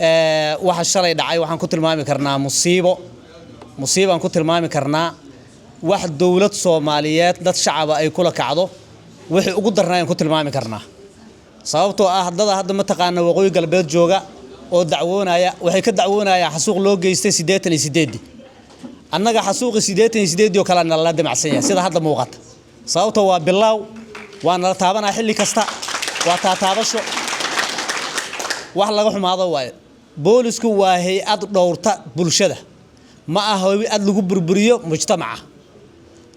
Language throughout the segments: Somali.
Waxa shalay dhacay waxaan ku tilmaami karnaa musiibo, musiibaan ku tilmaami karnaa. Wax dowlad Soomaaliyeed dad shacaba ay kula kacdo wixii ugu darnaayaan ku tilmaami karnaa, sababtoo ah dada hadda mataqaana Waqooyi Galbeed jooga oo dacwoonaya waxay ka dacwoonayaan xasuuq loo geystay 88-dii. Annaga xasuuqii 88-dii oo kale nalala damacsan yahay sida hadda muuqata, sababtoo waa bilaaw, waa nala taabanaya xilli kasta, waa taataabasho. Wax laga xumaado waaye. Boolisku waa hay-ad dhowrta bulshada, ma aha hay-ad lagu burburiyo mujtamaca.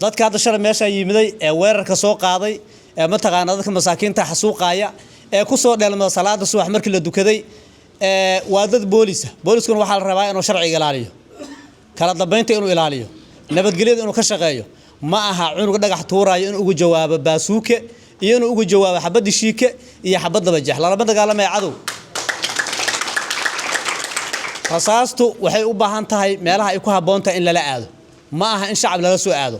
Dadka hadda shalay meeshaa yimiday ee weerarka soo qaaday ee mataqaana dadka masaakiinta xasuuqaaya ee ku soo dheelmada salaada subax markii la dukaday waa dad boolisa. Booliskuna waxaa la rabaa inuu sharciga ilaaliyo, kala dambeynta inuu ilaaliyo, nabadgelyada inuu ka shaqeeyo. Ma aha cunug dhagax tuuraayo inuu ugu jawaabo baasuuke iyo inuu ugu jawaabo xabadda shiike iyo xabad dabajeex. Lalama dagaalamaya cadow. Rasaastu waxay u baahan tahay meelaha ay ku habboon tahay in lala aado. Ma aha in shacab lala soo aado,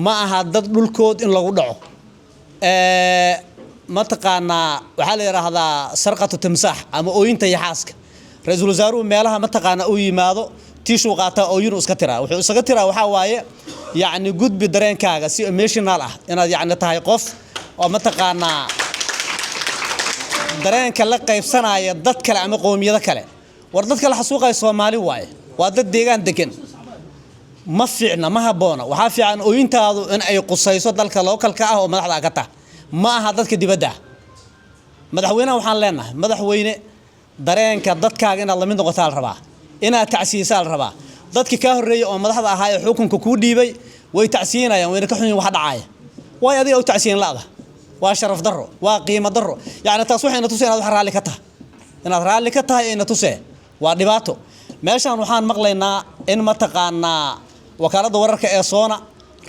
ma aha dad dhulkood in lagu dhaco. Mataqaanaa waxaa la yidhaahdaa sarqatu timsaax ama ooyinta yaxaaska. Ra-iisul wasaaruhu meelaha mataqaanaa uu yimaado tiishuu qaataa, ooyinu iska tiraa. Wuxuu isaga tiraa waxaa waaye yacni gudbi dareenkaaga si emotional ah, inaad yacni tahay qof oo mataqaanaa dareenka la qaybsanaya dad kale ama qowmiyado kale. War dadka la xasuuqaya Soomaali waaye, waa dad deegaan degan. Ma fiicna, ma habboona. Waxaa fiican ooyintaadu in ay qusayso dalka localka ah oo madaxda ka tah, ma aha dadka dibadda ah. Madaxweynaha waxaan leenahay: madaxweyne, dareenka dadkaaga inaad lamid noqotaa la rabaa, inaad tacsiyisaa la rabaa. Dadki kaa horreeyay oo madaxda ahaa ee xukunka kuu dhiibay way tacsiinayaan, wayna ka xun yihiin wax dhacaya. Waay adiga u tacsiyin la'da? Waa sharaf darro, waa qiimo darro. Yacni taas waxayna tusay inaad wax raalli ka tahay, inaad raalli ka tahay ayna tusee. Waa dhibaato. Meeshaan waxaan maqlaynaa in mataqaanaa wakaaladda wararka ee Soona,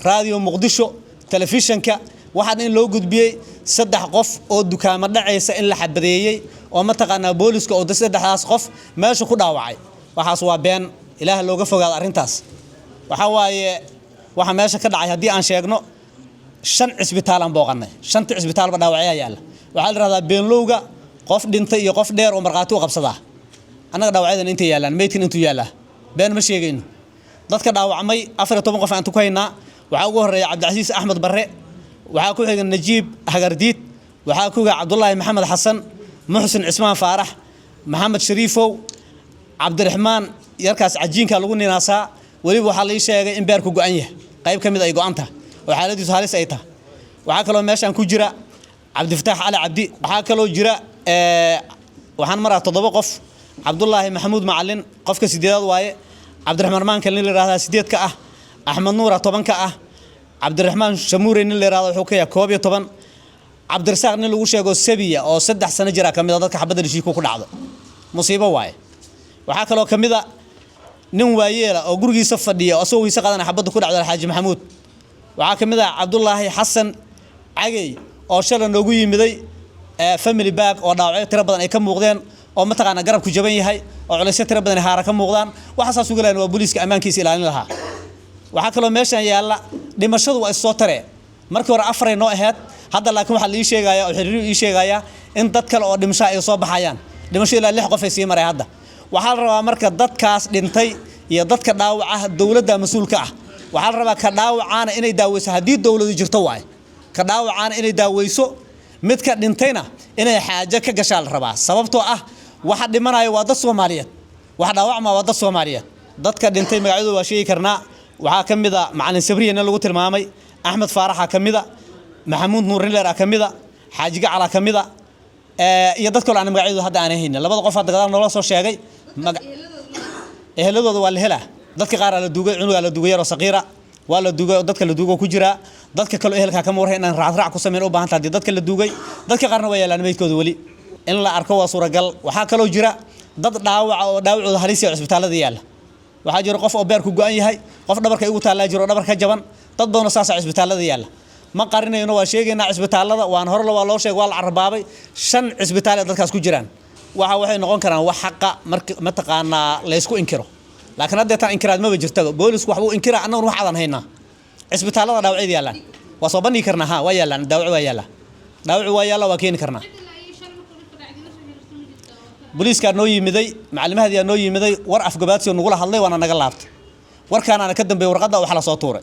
Raadiyo Muqdisho, telefishanka waxaan in loo gudbiyey saddex qof oo dukaamo dhacaysa in la xabadeeyey oo mataqaanaa booliska oo saddexdaas qof meesha ku dhaawacay. Waxaas waa been. Ilaah looga fogaado arrintaas. Waxaa waaye waxa meesha ka dhacay haddii aan sheegno, shan cisbitaal aan booqanay, shanta cisbitaalba dhaawacyaa yaalla. Waxaa la yidhahdaa beenlowga qof dhintay iyo qof dheer oo markhaati u qabsadaa. Annaga dhaawacyadan intay yaallaan, meydkan intuu yaallaa, been ma sheegayno. Dadka dhaawacmay 14 qof aan ku haynaa. Waxaa ugu horreeya Cabdicasiis Axmed Barre, waxaa ku xiga Najiib Hagardiid, waxaa ku xiga Cabdulaahi Maxamed Xasan, Muxsin Cismaan Faarax, Maxamed Shariifow, Cabdiraxmaan yarkaas cajiinka lagu ninaasaa. Weliba waxaa la ii sheegay in beerku go'an yahay, qayb ka mid ay go'an tahay oo xaaladiisu halis ay tahay. Waxaa kaloo meeshaan ku jira Cabdifataax Cali Cabdi. Waxaa kaloo jira, waxaan maraa toddoba qof, Cabdulaahi Maxamuud Macalin, qofka sideedaad waaye. Cabdiraxmaan Maanka nin la yidhahdaa sideedka ah, Axmed Nuura 10-ka ah, Cabdiraxmaan Shamuure nin la yidhahdo wuxuu ka yahay 11, Cabdirasaaq nin lagu sheego Sabiya oo 3 sano jira ka mid a dadka xabadda dhashiiku ku dhacdo. Musiibo waaye. Waxaa kaloo ka mid a nin waayeela oo gurigiisa fadhiya oo asagoo weyse qaadana xabadda ku dhacdo, Alxaaji Maxamuud. Waxaa ka mid ah Cabdulaahi Xasan Cagey oo shalay noogu yimiday family bag oo dhaawacyo tiro badan ay ka muuqdeen oo mataqaana garabku jaban yahay oo culaysyo tiro badan haara ka muuqdaan. Waxaasaas uga lahayn waa booliiska ammaankiisa ilaalin lahaa. Waxaa kaloo meeshan yaalla, dhimashadu waa issoo taree. Markii hore afaray noo ahayd, hadda laakiin waxaa la ii sheegaya oo xiriiru ii sheegaya in dad kale oo dhimasho ay soo baxayaan. Dhimasho ilaa lix qof ay sii maray hadda. Waxaa la rabaa marka dadkaas dhintay iyo dadka dhaawaca dowladda mas-uulka ah. Waxaa la rabaa ka dhaawacaana inay daaweyso haddii dowladu jirto waaye, ka dhaawacaana inay daaweyso, midka dhintayna inay xaajo ka gashaa la rabaa, sababtoo ah waxa dhimanaya waa dad Soomaaliyeed, waxa dhaawacma waa dad Soomaaliyeed. Dadka dhintay magacyadooda waa sheegi karnaa. Waxaa ka mid a Macalin Sabriya nin lagu tilmaamay, Axmed Faaraxa ka mid a, Maxamuud Nuur Nileer ka mid a, Xaaji Gacala ka mid a, iyo dad kale aan magacyadooda hadda aanay haynin. Labada qof hadda gadaal noola soo sheegay eheladooda waa la helaa. Dadka qaar la duugay, cunugaa la duugay yaroo saqiira waa la duugay oo dadka la duugo ku jiraa. Dadka kale ehelkaa kama warhay inaan raacraac ku sameyn u baahan tahay haddii dadka la duugay. Dadka qaarna waa yaalaan meydkooda weli, in la arko waa suuragal. Waxaa kaloo jira dad dhaawaca oo dhaawacooda halis yahay oo cisbitaalada yaalla. Waxaa jira qof oo beerku go'an yahay, qof dhabarka igu taallaa jiro oo dhabar ka jaban. Dad badanoo saasaa cisbitaalada yaalla. Ma qarinayno, waa sheegaynaa. Cisbitaalada waan hore waa loo sheegay, waa la carbaabay, shan cisbitaal ee dadkaas ku jiraan. Waxa waxay noqon karaan wax xaqa marka mataqaanaa la isku inkiro, laakiin hadda tan inkiraad maba jirtaba. Boolisku waxbuu inkiraa, annaguna wax adan haynaa. Cisbitaalada dhaawacyada yaallaan waa soo bandhigi karnaa. Ha, waa yaallaan, dhaawac waa yaallaa, dhaawac waa yaalla, waa keeni karnaa. Cid ilaa iyo shalay markuu dhibka dhacay la soo xiriirto ma jirta oo Booliiskaa noo yimiday, macallimahadiyaa noo yimiday, war afgabaadsiyo nagula hadlay, waana naga laabtay. Warkaanaana ka dambeeyey warqadda wax la soo tuuray,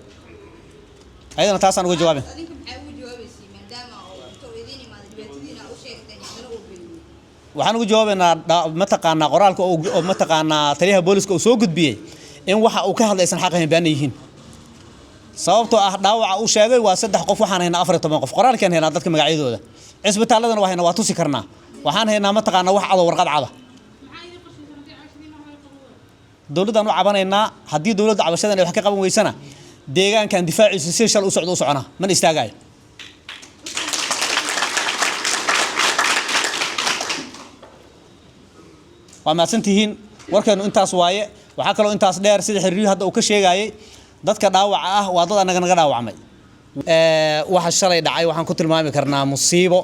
ayadana taasaan uga jawaabin. Adinka maxay ugu jawaabaysiin maadaama oo inta uu idiin imaaday dhibaatadiina u sheegteen, haddana uu beeniyey? Waxaan ugu jawaabaynaa mataqaanaa qoraalka oo mataqaanaa taliyaha booliska uu soo gudbiyey in waxa uu ka hadlay aysan xaq ahayn, baana yihiin, sababtoo ah dhaawaca uu sheegay waa 3 qof, waxaan haynaa 14 qof. Qoraalkaan haynaa dadka magacyadooda, cisbitaaladana waa haynaa, waa tusi karnaa. Waxaan haynaa mataqaanaa wax cado, warqad cada. Dowladdaan u cabanaynaa. Haddii dowladda cabashadan ay wax ka qaban weysana, deegaankan difaaciisu si shal u socdo u soconaa, mana istaagayo. Waa mahadsantihiin. Warkeenu intaas waaye. Waxaa kaloo intaas dheer, sida xiriiryu hadda uu ka sheegayay, dadka dhaawaca ah waa dad annaga naga dhaawacmay. Waxa shalay dhacay waxaan ku tilmaami karnaa musiibo,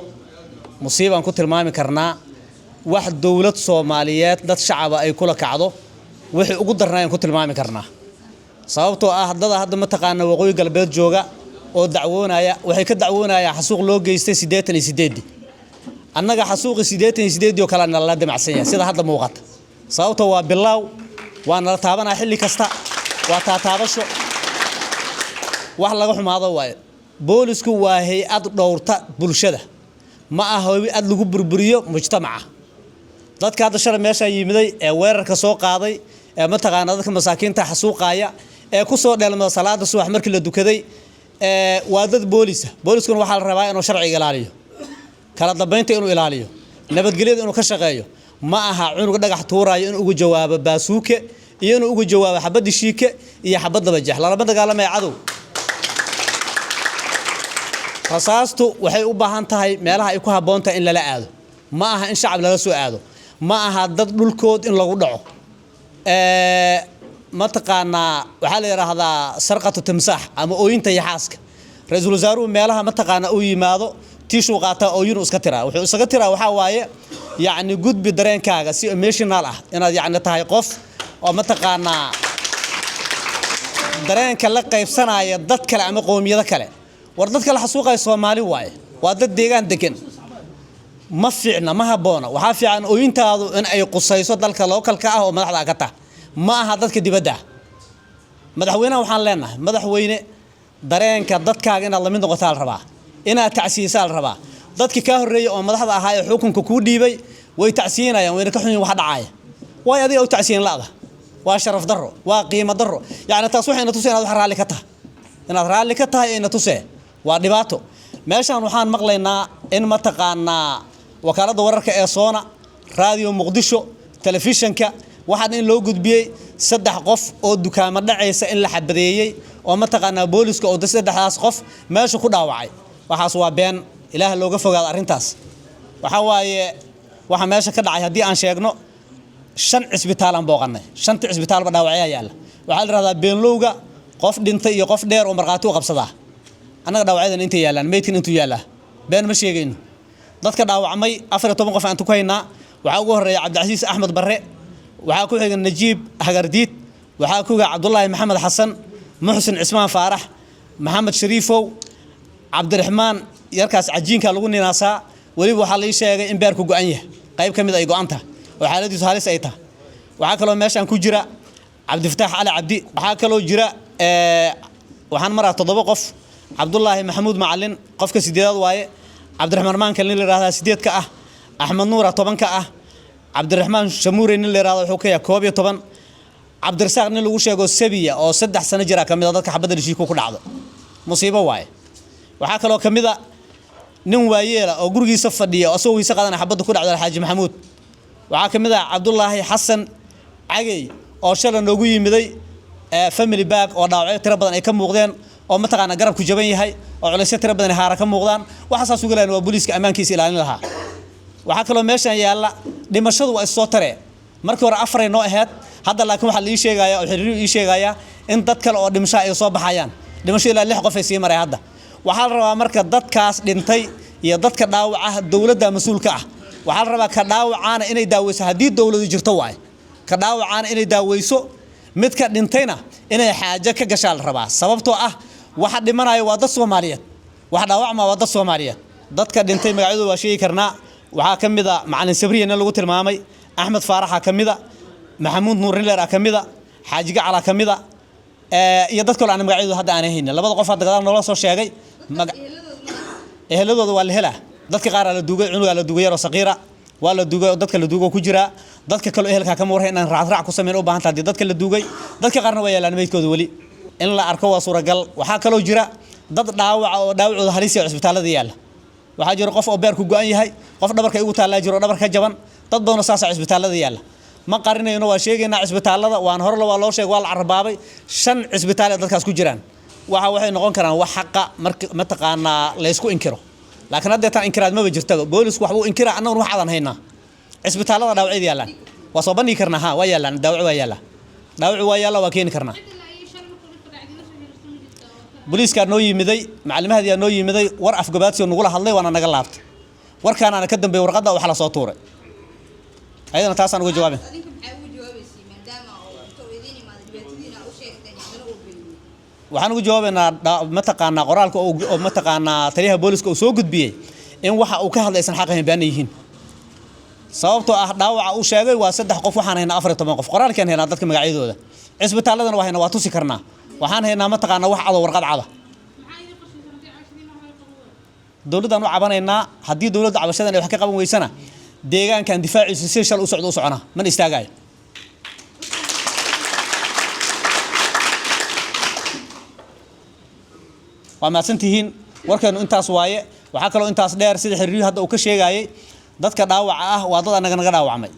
musiibaan ku tilmaami karnaa. Wax dowlad Soomaaliyeed dad shacaba ay kula kacdo wixii ugu darnaayaan ku tilmaami karnaa, sababtoo ah dada hadda mataqaana Waqooyi Galbeed jooga oo dacwoonaya, waxay ka dacwoonayaan xasuuq loo geystay 88-dii. Annaga xasuuqi 88-dii oo kale nalala damacsan yahay sida hadda muuqata, sababtoo waa bilaaw, waa nala taabanaa xilli kasta, waa taataabasho. Wax laga xumaado waaye. Boolisku waa hay-ad dhowrta bulshada, ma aha hay-ad lagu burburiyo mujtamaca. Dadka hadda shalay meeshaa yimiday ee weerarka soo qaaday ee mataqaana dadka masaakiinta xasuuqaaya ee ku soo dheelmada salaada subax markii la dukaday waa dad boolisa. Booliskuna waxaa la rabaa inuu sharciga ilaaliyo, kala dambeynta inuu ilaaliyo, nabadgelyada inuu ka shaqeeyo. Ma aha cunug dhagax tuuraayo inuu ugu jawaabo baasuuke iyo inuu ugu jawaabo xabadda shiike iyo xabad dabajeex. Lalama dagaalamaya cadow. Rasaastu waxay u baahan tahay meelaha ay ku habboon tahay in lala aado, ma aha in shacab lala soo aado, ma aha dad dhulkood in lagu dhaco. Mataqaanaa waxaa la yidhaahdaa sarqatu timsaax ama ooyinta yaxaaska. Ra-iisul wasaaruhu meelaha mataqaanaa uu yimaado tiishuu qaataa, ooyinu iska tiraa. Wuxuu isaga tiraa waxaa waaye yacni gudbi dareenkaaga si emotional ah, inaad yacni tahay qof oo mataqaanaa dareenka la qaybsanaya dad kale ama qoomiyado kale. War dadka la xasuuqaya Soomaali waaye, waa dad deegaan degan. Ma fiicna, ma habboona. Waxaa fiican ooyintaadu in ay qusayso dalka lookalka ah oo madaxda ka tah, ma aha dadka dibadda ah. Madaxweynaha waxaan leenahay: madaxweyne, dareenka dadkaaga inaad lamid noqotaa la rabaa, inaad tacsiyisaa la rabaa. Dadkii kaa horreeyey oo madaxda ahaa ee xukunka kuu dhiibay way tacsiinayaan, wayna ka xun yihiin wax dhacaya. Waayo adiga u tacsiyin la'da waa sharaf darro, waa qiimo darro. Yacni taas waxayna tusay inaad wax raalli ka tahay, inaad raalli ka tahay ayna tusee. Waa dhibaato. Meeshaan waxaan maqlaynaa in mataqaanaa wakaaladda wararka ee Soona, Raadiyo Muqdisho, telefishanka waxaan in loo gudbiyey 3 qof oo dukaamo dhacaysa in la xabadeeyey oo mataqaanaa booliska oo saddexdaas qof meesha ku dhaawacay. Waxaas waa been, Ilaah looga fogaado arrintaas. Waxaa waaye waxa meesha ka dhacay haddii aan sheegno, 5 cisbitaal aan booqanay, shanta cisbitaalba dhaawacyaa yaalla. Waxaa la yidhahdaa beenlowga qof dhintay iyo qof dheer oo markhaati u qabsadaa. Annaga dhaawacyadan intay yaallaan, meydkan intuu yaallaa, been ma sheegayno. Dadka dhaawacmay 14 qof aan ku haynaa. Waxaa ugu horreeya Cabdicasiis Axmed Barre, waxaa ku xiga Najiib Hagardiid, waxaa ku xiga Cabdulaahi Maxamed Xasan, Muxsin Cismaan Faarax, Maxamed Shariifow, Cabdiraxmaan yarkaas cajiinka lagu ninaasaa. Weliba waxaa la ii sheegay in beerku go'an yahay, qayb ka mid ay go'an tahay oo xaaladiisu halis ay tahay. Waxaa kaloo meeshaan ku jira Cabdifataax Cali Cabdi. Waxaa kaloo jira waxaan maraa 7 qof. Cabdulaahi Maxamuud Macalin qofka sideedaad waaye. Cabdiraxmaan Maanka nin la yidhahdaa sideedka ah, Axmed Nuura 10-ka ah, Cabdiraxmaan Shamuure nin la yidhahdo wuxuu ka yahay 11, Cabdirasaaq nin lagu sheego Sabiya oo 3 sano jira ka mid ah dadka xabadda dhashiiku ku dhacdo. Musiibo waaye. Waxaa kaloo ka mid a nin waayeela oo gurigiisa fadhiya oo asagoo weyse qaadana xabadda ku dhacdo, Alxaaji Maxamuud. Waxaa ka mid ah Cabdulaahi Xasan Cagey oo shalay noogu yimiday family bag oo dhaawacyo tiro badan ay ka muuqdeen oo mataqaana garabku jaban yahay oo culaysyo tiro badan haara ka muuqdaan. Waxaasaas uga lahayn waa booliiska ammaankiisa ilaalin lahaa. Waxaa kaloo meeshan yaalla dhimashadu waa issoo taree. Markii hore afaray noo ahayd, hadda laakiin waxaa la ii sheegayaa oo xiriiru ii sheegayaa in dad kale oo dhimasho ay soo baxayaan. Dhimasho ilaa 6 qof ay sii maray hadda. Waxaa la rabaa marka dadkaas dhintay iyo dadka dhaawaca dowladda mas-uulka ah. Waxaa la rabaa ka dhaawacaana inay daaweyso haddii dowladu jirto waaye, ka dhaawacaana inay daaweyso, midka dhintayna inay xaajo ka gashaa la rabaa, sababtoo ah waxa dhimanaya waa dad Soomaaliyeed, waxa dhaawacma waa dad Soomaaliyeed. Dadka dhintay magacyadooda waa sheegi karnaa. Waxaa ka mid ah Macalin Sabriya nin lagu tilmaamay, Axmed Faaraxa ka mida, Maxamuud Nuur Nileer ka mida, Xaaji Gacala ka mida, iyo dad kale aan magacyadooda hadda aanay haynin. Labada qof hadda gadaal noola soo sheegay. Eheladooda waa la helaa. Dadka qaar la duugay, cunugaa la duugay yaroo saqiira waa la duugay oo dadka la duugo ku jiraa. Dadka kale ehelka kama warhay inaan raacraac ku sameyn u baahan tahay dadka la duugay. Dadka qaarna waa yaalaan meydkooda weli, in la arko waa suuragal. Waxaa kaloo jira dad dhaawaca oo dhaawacooda halis ah cisbitaalada yaalla. Waxaa jira qof oo beerku go'an yahay, qof dhabarka igu taallaa jiro oo dhabar ka jaban. Dad badanoo saasa cisbitaalada yaalla. Ma qarinayno, waa sheegaynaa. Cisbitaalada waan hore waa loo sheegay, waa la carbaabay. 5 cisbitaal ee dadkaas ku jiraan waxa waxay noqon karaan wax xaqa marka mataqaanaa la isku inkiro, laakiin hadda tan inkiraad maba jirtaba. Boolisku waxbuu inkiraa, annaguna wax adan haynaa. Cisbitaalada dhaawacyada yaallaan waa soo bandhigi karnaa. Ha, waa yaallaan, dhaawac waa yaallaa, dhaawac waa yaalla, waa keeni karnaa. Booliiskaa noo yimiday, macallimahadiyaa noo yimiday, war afgabaadsioo nagula hadlay waana naga laabtay. Warkaanaana ka dambeeyey warqadda waxa la soo tuuray ayadana taasaan uga jawaabin. Adinka maxay ugu jawaabaysiin maadaama oo inta uu idiin imaaday dhibaatadiina u sheegteen haddana uu beeniyey? Waxaan ugu jawaabaynaa mataqaanaa qoraalka oo mataqaanaa taliyaha booliska uu soo gudbiyey in waxa uu ka hadlay aysan xaq ahayn, baana yihiin, sababtoo ah dhaawaca uu sheegay waa 3 qof, waxaan haynaa 14 qof. Qoraalkaan haynaa dadka magacyadooda, cisbitaaladana waa haynaa, waa tusi karnaa. Waxaan haynaa mataqaanaa wax cado, warqad cada. Dowladdaan u cabanaynaa. Haddii dowladda cabashadan ay wax ka qaban weysana, deegaankan difaaciisu si shal u socdo u soconaa, mana istaagayo. Waa mahadsantihiin. Warkeenu intaas waaye. Waxaa kaloo intaas dheer, sida xiriiryu hadda uu ka sheegayay, dadka dhaawaca ah waa dad annaga naga dhaawacmay.